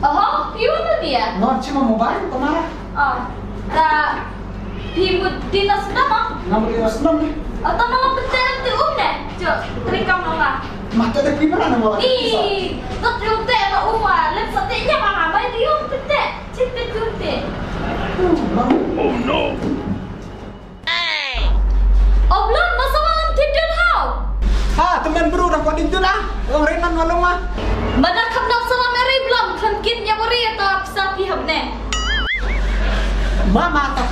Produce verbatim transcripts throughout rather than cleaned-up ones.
Oho, phi wan na dia? Ngan chim mobile, tamara. Ah, ta phi mut dina senam, ah? Nga mut dina senam ni. Oh, tamara betul tu um ne. Jo, terikam mama. Mata de phi mana nama? Ni, tu tu te ma uma, lem sate nya mama, mai di um te. Chit te tu te. Oh no. O Blom, ma sa ma lam tip dun hau. Ha, tymmen bru dang kwah dip dun ah. Long ren nan ma long ah. Mana kham dang sa ma meri Blom, kham kin nya beri ta pisa pi hap ne. Ma, ma ta.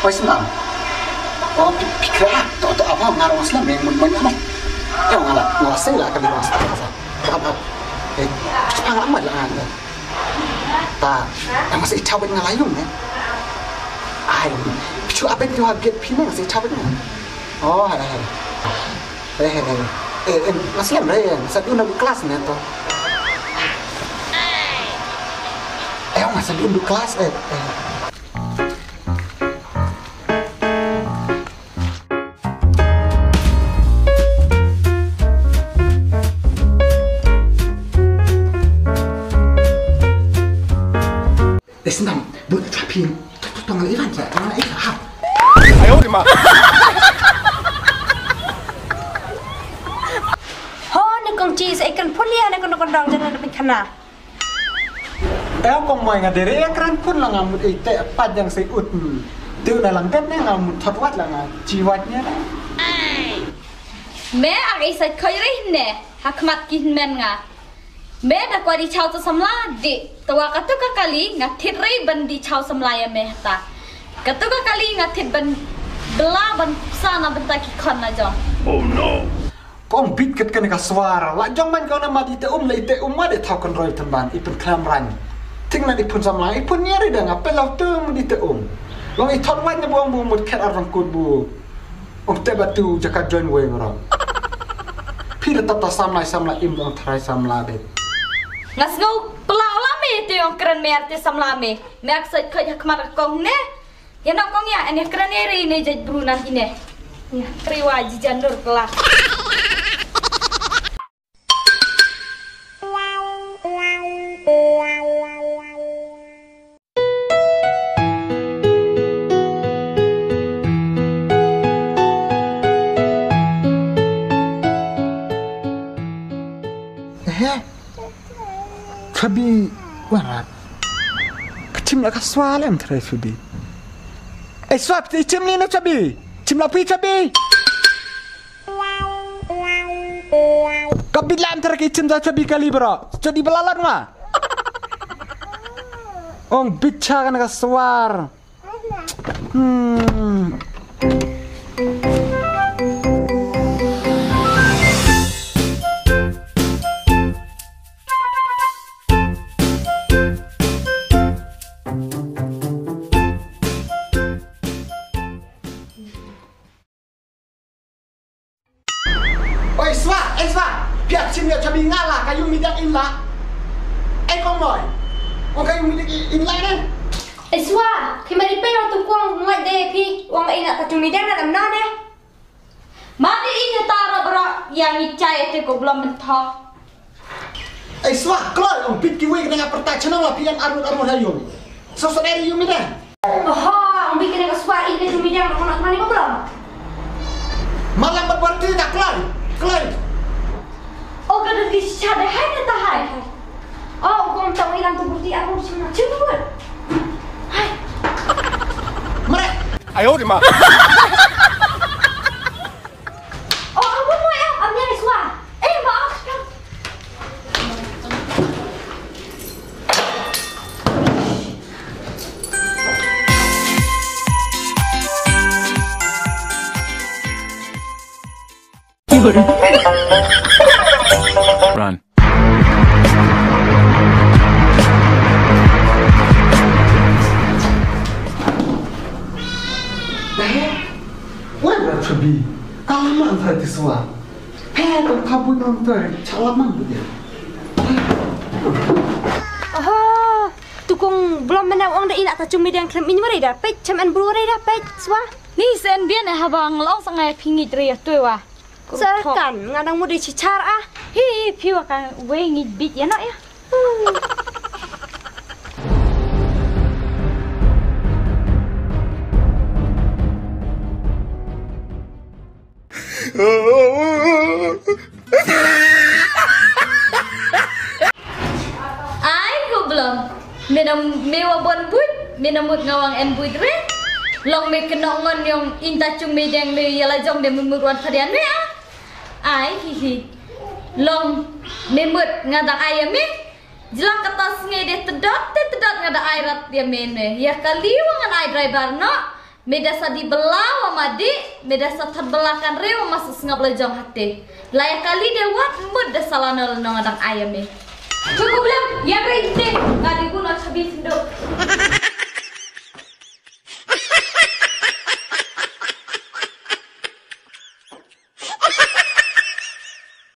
Oi, Snam. Oh, pi-, pikra. To, to, apa ngarang Snam yang mun-, mun-, mun-. Ya, ngala, ngala sing lah kali mas. Apa, apa. Eh, sepang amat lah. Ta, ym sa ïa thaw bad nga la ïung ne. Ai, phi shu ap bad phi ha gate phi ne, ym sa ïa thaw bad nga. Oh, hai, hai. Eh, eh, eh. Eh, eh, nga slem re, nga sa dun na class ne to. Eh, nga sa dun na class, eh, eh. Te sendam, buat trapin. Tu, tu, tu, ngan Ivan, sa, ngan Ivan, ha. Ayo, di ma. Ho, ni kong ci, sa ikan pun dia, ni kong, kong dong, jangan ada bencana. Eh, kong moi nga dere, eh, kren pun la nga mut, eh, te pat jang sei ut. Tu na lang tet ne nga mut thot wat la nga, ci wat ne. Me, ak isai khoi rih ne, ha khmat ki hynmen nga. Me da kwah dih chaw ta samla dih. Te wa katu ka kali nga thied rih ban dih chaw samla ïa me hata. Katu ka kali nga thied ban bla ban sa na bynta ki khon na jong. Oh no. Kong bit kat kane ka swar. La jong man ka na ma dih te um la ite um ma de thaw kan roi tymban i pun klam rang. Ting na i pun samla i pun ïa ri da nga pelau te um dih te um. Long i thon wan ne buang bu mut khet ar rong kut bu. Ong te ba tu jaka join wei ngro. Phi da tata samla samla im dong trai samla de. Nga sngew pla la me te ong kren me ar te samla me. Me ak sait khoi ha khmat kong ne. Ya na kong ya ane kren eri ne jait bru nan ine. Ya, kriwa jijan dur pla. Ehe. Chabi, warat. Ka chim la ka swa lem trai chabi. Eh, swa, phi chim ni na chabi. Chim la phi chabi. Ka bit lam tara ki chim da chabi kali bro. Chabi balalat nga. Ong bit cha kana ka swar. Hmm. Oi, swa, eh, swa. Pia chim ya chabi ngala, ka yumi dang inla. Eh, kong moi. Ong ka yumi dang inla ne. Eh, swa, ki mari pe ong tu kong ngai de ki, ong ina ka yumi dang na na ne. Mari ina tara bra yang ichai te ko belum mentok. Ei swa, kloi, ong bit kiwei kane nga pyrta chnong la phi ïan armut armut ha ïung. So sa dei ïung mi dang. Oho, ong bit kane ka swa ïa ïung mi dang, kane ka mani ba blom. Malam ba berti da kloi, kloi. O ka dei sha dei hai ne ta hai. O kong tong ilang tu berti armut sima cuma. Hai. Mare. Ayo di ma. Oh, ampun, Moy, ah, am nyai swa. Eh, maaf. Run. Wei ba chabi. Tama ang thari tiswa. Pet ang kabut nang thari chalap mang tu dia. Aha, tu kong Blom mynne ong da i la ta chung mi dang khlem in wa re da peit, chem an bru re da peit swa. Ni sen bian eh haba nga long sa nga ïa phi ngit re ïa tu wa. Sir kan, nga dang mut dei chi char ah. Hi, hi, phi wa kan wei ngit bit ïa no ïa. Ai ko Blom, me na me wa bon buit, me na mut nga wang en buit re. Long me kynnoh ngon yong inta chung me deng me ïa la jong de me mut wan phadian me ah. Ai hi hi. Long me mut nga dang ai ïa me. Jla kata sngi de tedot te tedot nga da ai rat ïa me ne. Ïa kali wa ngan ai driver no. Me da sa di bela wa ma di, me da sa thot bela kan re wa ma sa sngap la jong hate. La ïa kali de wat mut da sa la no la no nga dang ai ïa me. Chukup lem, ïa re te, nga di guna chabi sindo.